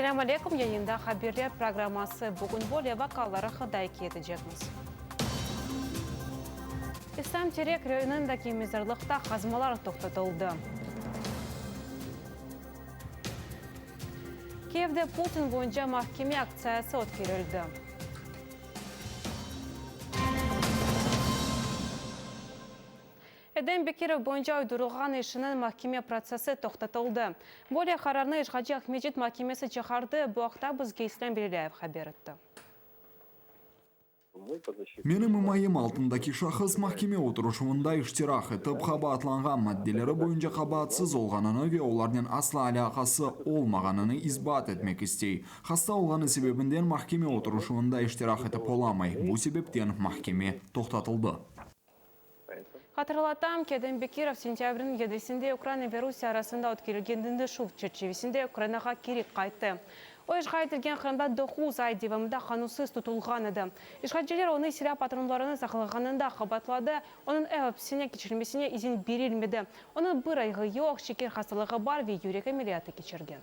Selâm aleyküm, yayında Haberler programması. Bugün böyle vaqalar aqqında ikâye etecekmiz. İslâm Terek rayonındaki mezarlıqta qazmalar toqtatıldı. Kiyevde Putin boyunca mahkeme aktsiyası ötkerildi. Edem Bekirov boyunca uydurılğan işiniñ mahkeme protsessi toqtatıldı. Böyle qararnı işğalci Aqmescit mahkemesi çıqardı, bu aqta bizge İslâm Velilâyev haber etti. Menim imayem altındaki şahıs mahkeme oturışuvında iştirak etip, qabaatlanğan maddeleri boyunca qabaatsız olğanını ve olarnen asla alâqası olmağanını isbat etmek istey. Hasta olğanı sebebinden mahkeme oturışuvında iştirak etip olamay, bu sebepten mahkeme toqtatıldı. Hatırlatam ki, Edem Bekirov sentâbrniñ yedisinde Ukraina ve Rusiye arasında ötkerilgen diñleşüv çerçivesinde Ukrainağa keri qayttı. O, işğal etilgen Qırımda doquz ay devamında qanunsız tutulğan edi. İşğalciler onı silâ patronlarını saqlağanında qabaatladı, onıñ ev apsine keçirilmesine izin berilmedi. Onıñ bir ayğı yoq, şeker hastalığı bar ve yürek ameliyatı keçirgen.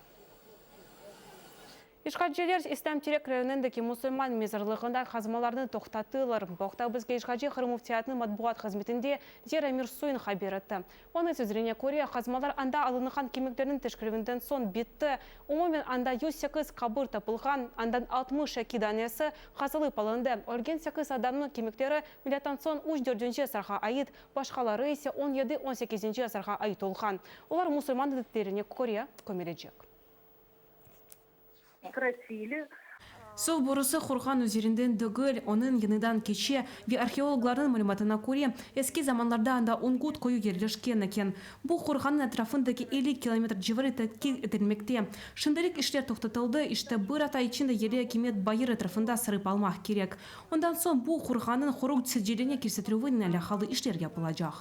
İşğalciler İslâm Terek rayonındaki musulman mezarlığında qazmalarnı toqtattılar. Bu aqta bizge işğalci Qırım Müftiyatınıñ matbuat hızmetinde Zera Mirsuin haber etti. Onıñ sözlerine köre, qazmalar anda alınğan kemiklerniñ teşkerüvinden soñ bitti. Umumen anda 108 qabir tapılğan, andan 62 danesi qazılıp alındı. Ölgen sekiz adamnıñ kemikleri milâttan soñ üç dördünci asırğa ait, başqaları ise on yedi on sekizinci asırğa ait olğan. Olar musulman adetlerine köre kömülecek. Suv borusı qurğan üzerinden degil, onıñ yanından keçe ve arheologlarnıñ malümatına köre, eski zamanlarda anda Ungut köyü yerleşken eken. Bu qurğannıñ etrafındaki 50 kilometr civarı tedqiq etilmekte. Şimdilik işler toqtatıldı, işte bir afta içinde yerli akimiyet bayır etrafında sarıp almaq kerek. Ondan soñ bu qurğannıñ qoruq siciline kirsetilüvinen alâqalı işler yapılacaq.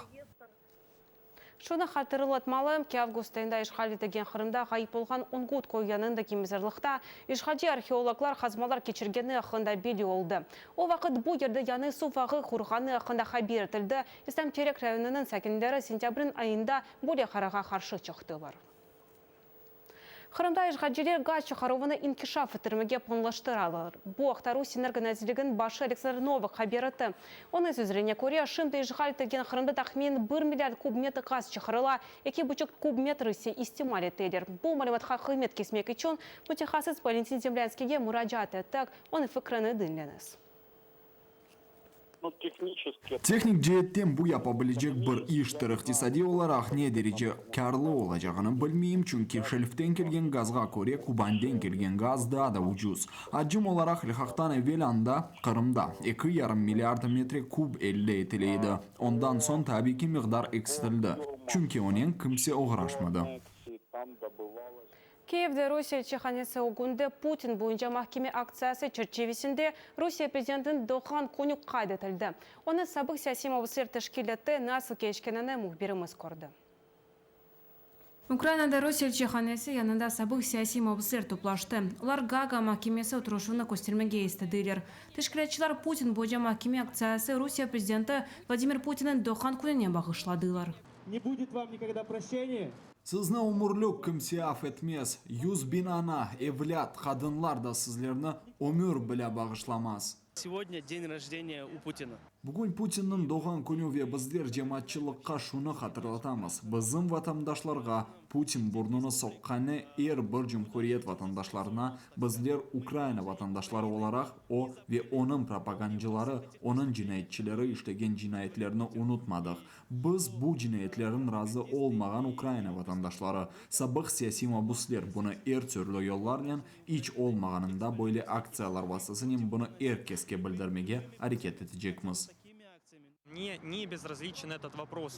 Şunı hatırlatmalım ki, avgust ayında işğal etilgen Qırımda ğayıp olğan Ungut köyü yanındaki mezarlıqta işğalci arheologlar qazmalar keçirgeni aqqında belli oldı. O vaqıt bu yerde yañı suv ağı qurğanı aqqında haber etildi. İslâm Terek rayonınıñ sakinleri sentâbrniñ ayında böyle qararğa qarşı çıqtılar. Qırımda işğalciler gaz çıqaruvını inkişaf ettirmege planlaştıralar. Bu aqta Rusiye Energo nazirliginiñ başı Aleksandr Novak haber etti. Onıñ sözlerine köre, şimdi işğal etilgen Qırımda tahminen bir milliard kub metr gaz çıqarıla, eki buçuq kub metr ise istimal eteler. Bu malümatqa qıymet kesmek içün mütehassıs Valentin Zemlânskiyge muracaat ettik, onıñ fikrini diñleñiz. Tehnik ceetten bu yapa bilecek bir iştir, iqtisadiy olaraq ne derece kârlı olacağını bilmeyim, çünki şelften kelgen gazğa köre Kubanden kelgen gaz daa da ucuz. Acım olaraq ilhaqtan evel anda, Qırımda, eki yarım milliard metre kub elde etile edi, ondan soñ tabiiy ki miqdar eksitildi, çünki onen kimse oğraşmadı. Kiyevde Rusiye elçihanesi ögünde Putin boyunca mahkeme aktsiyası çerçivesinde Rusiye prezidentiniñ doğğan künü qayd etildi. Onı sabıq siyasiy mabüsler teşkil etti, nasıl keçkenini mühbirimiz kördi. Ukrainada Rusiye elçihanesi yanında sabıq siyasiy mabüsler toplaştı. Olar Gaaga mahkemesi oturışuvını köstermege istediler. Teşkilâtçılar Putin boyunca mahkeme aktsiyası Rusiye prezidenti Vladimir Putinniñ doğğan kününe bağışladılar. Ne budet vam nikogda proşçeniya. Sizni ömürlük kimse af etmez, 100.000 ana, evlât, qadınlar da sizlerni ömür bilâ bağışlamaz. Segodnâ den rojdeniya u Putina. Bugün Putinniñ doğğan künü ve bizler cemaatçılıqqa şunı hatırlatamız, bizim vatandaşlarğa Putin burnunı soqqanı er bir cumhuriyet vatandaşlarına bizler Ukraina vatandaşları olaraq o ve onıñ propagandcıları, onıñ cinayetçileri işlegen cinayetlerni unutmadıq. Biz bu cinayetlerin razı olmağan Ukraina vatandaşları, sabıq siyasiy mabusler bunı er türlü yollarnen, iç olmağanında böyle aktsiyalar vastasınen bunı er keske bildirmege areket etecekmiz.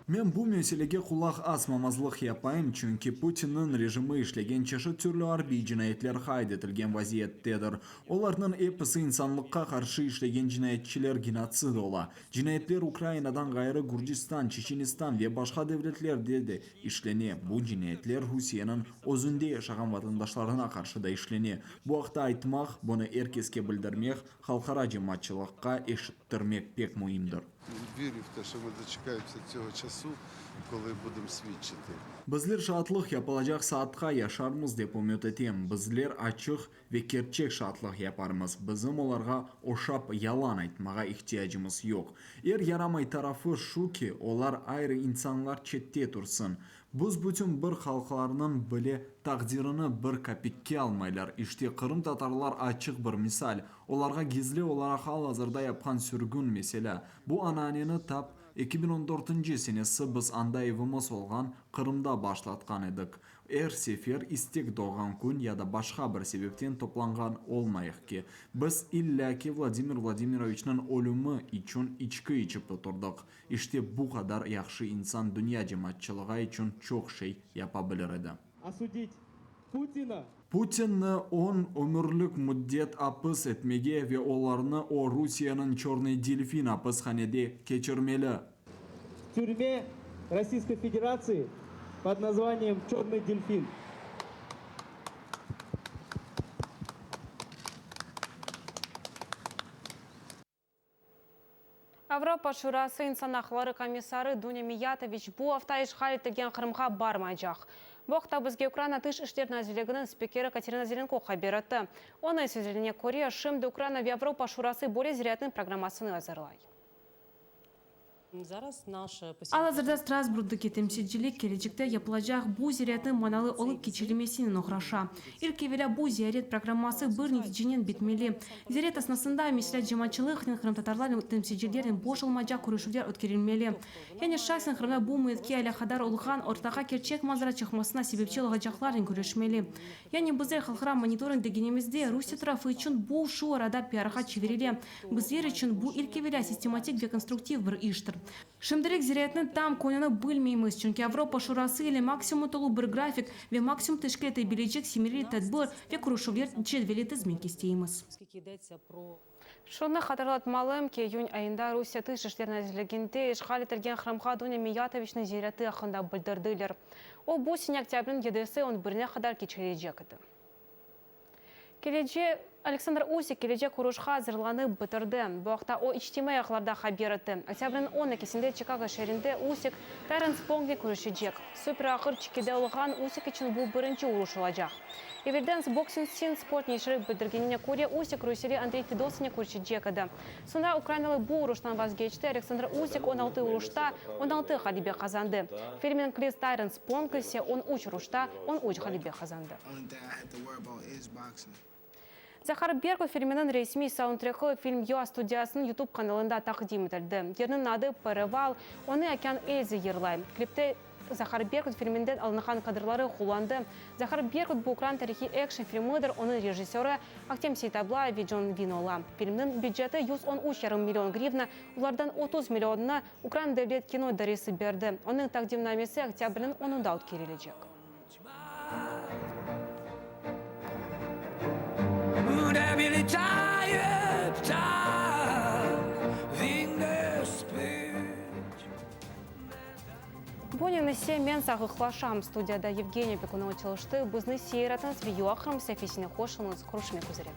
Men bu meselege qulaq asmamazlıq yapayım, çünki Putinniñ rejimi işlegen çeşit türlü arbiy cinayetler qayd etilgen vaziyettedir. Olarnıñ episi insanlıqqa qarşı işlegen cinayetçiler genotsid ola. Cinayetler Ukrayinadan ğayrı Gürcistan, Çeçenistan ve başqa devletlerde de işlene. Bu cinayetler Rusiyeniñ özünde yaşağan vatandaşlarına qarşı da işlene. Bu aqta aytmaq, bunı er keske bildirmek, halqara cemaatçılıqqa eşittirmek pek müimdir. Коли будем свідчити. Bizler şaatlıq yapılacaq saatqa yaşarmız dep ümüt etem. Bizler açıq ve kerçek şaatlıq yaparmız, bizim olarğa oşap yalan aytmağa ihtiyacımız yoq. Er yaramay tarafı şu ki, olar ayrı insanlar çette tursın. Büs-bütün bir halqlarnıñ bile taqdirini bir kapikke almaylar. İşte, qırımtatarlar açıq bir misal. Olarğa gizli olaraq al-azırda yapqan sürgün, meselâ. Bu ananeni tap 2014 senesi biz anda evimiz olğan Qırımda başlatqan edik. Er sefer istek doğğan kün ya da başqa bir sebepten toplanğan olmayıq ki, biz illâ ki Vladimir Vladimiroviçniñ ölümi içün içki içip oturdıq. İşte bu qadar yahşı insan dünya cemaatçılığa içün çoq şey yapa bilir edi. Osudit Putina. Putinni on ömürlik müddet apis etmege ve olarnı o Rusiyeniñ Çornıy delfin apishanede keçirmeli. V türme Rossiyskoy Federatsii pod nazvaniyem Çornıy delfin. Avropa Şurası insan aqları komissarı Dunâ Miyatoviç bu afta işğal etilgen Qırımğa barmaycaq. Bu aqta bizge Ukraina Tış işler nazirliginiñ spikeri Katerina Zelenko haber etti. Onıñ sözlerine köre, şimdi Ukraina ve Avropa Şurası böyle ziyaretniñ programmasını azırlay. Al-azırda Strasburgdaki temsilcilik kelecekte yapılacaq bu ziyaretniñ manalı olıp keçirilmesinen oğraşa. İlk evelâ bu ziyaret programması bir neticenen bitmeli. Ziyaret esnasında, meselâ, cemaatçılıqnen, qırımtatarlarnen temsilcilernen boş olmaycaq körüşüvler ötkerilmeli. Yani şahsen Qırımda bu müitke alâqadar olğan, ortağa kerçek manzara çıqmasına sebepçi olacaqlarnen körüşmeli. Yani bizler halqara monitoring degenimizde, Rusiye tarafı içün bu şu arada piarğa çevirile. Bizler içün bu ilk evelâ sistematik ve konstruktiv bir iştir. Şimdilik ziyaretniñ tam kününi bilmeymiz, çünki Avropa Şurası ile maksimum tolu bir grafik ve maksimum teşkil ete bilecek semereli tedbir ve körüşüvler cedveli tizmek isteymiz. Şunı hatırlatmalım ki, iyün ayında Rusiye Tış işler nazirliginde işğal etilgen Qırımğa Dunâ Miyatoviçniñ ziyareti aqqında bildirdiler. O, bu sene oktâbrniñ yedisi on birine qadar keçirilecek edi. Kelece, Aleksandr Usik kelecek uruşqa azırlanıp bitirdi. Bu aqta o, içtimaiy ağlarda haber etti. Oktâbrniñ on ekisinde Çikago şeerinde Usik, Tayron Spongnen körüşecek. Super ağır çekide olğan Usik içün bu birinci uruş olacaq. Evelden Boxing Scene sport neşiri bildirgenine köre, Usik rusiyeli Andrey Fedosınen körüşecek edi. Soñra ukrainalı bu uruştan vazgeçti, Aleksandr Usik 16 uruşta 16 ğalebe qazandı. Felemenkli Tayron Spong ise 13 uruşta 13 ğalebe qazandı. Zahar Berkut filminiñ resmiy saundtreki Film.UA studiyasınıñ YouTube kanalında taqdim etildi. Yırnıñ adı Pereval, onı Okean Elzi yırlay. Klipte Zahar Berkut filminden alınğan kadrları qullandı. Zahar Berkut bu ukrain tarihiy ekşn filmidir, onıñ rejissörı Ahtem Seytablayev ve Con Vin ola. Filmniñ büceti 113 yarım million grivna, olardan 30 millionnı Ukraina devlet kino idaresi berdi. Onıñ taqdimnamesi oktâbrniñ onunda ötkerilecek. Bunen ise men sağlıqlaşam. Studiyada Yevgeniya Pekunova çalıştı. Bizni seyir etiñiz ve UA Qırım saifesine qoşulıñız. Körüşmek üzere.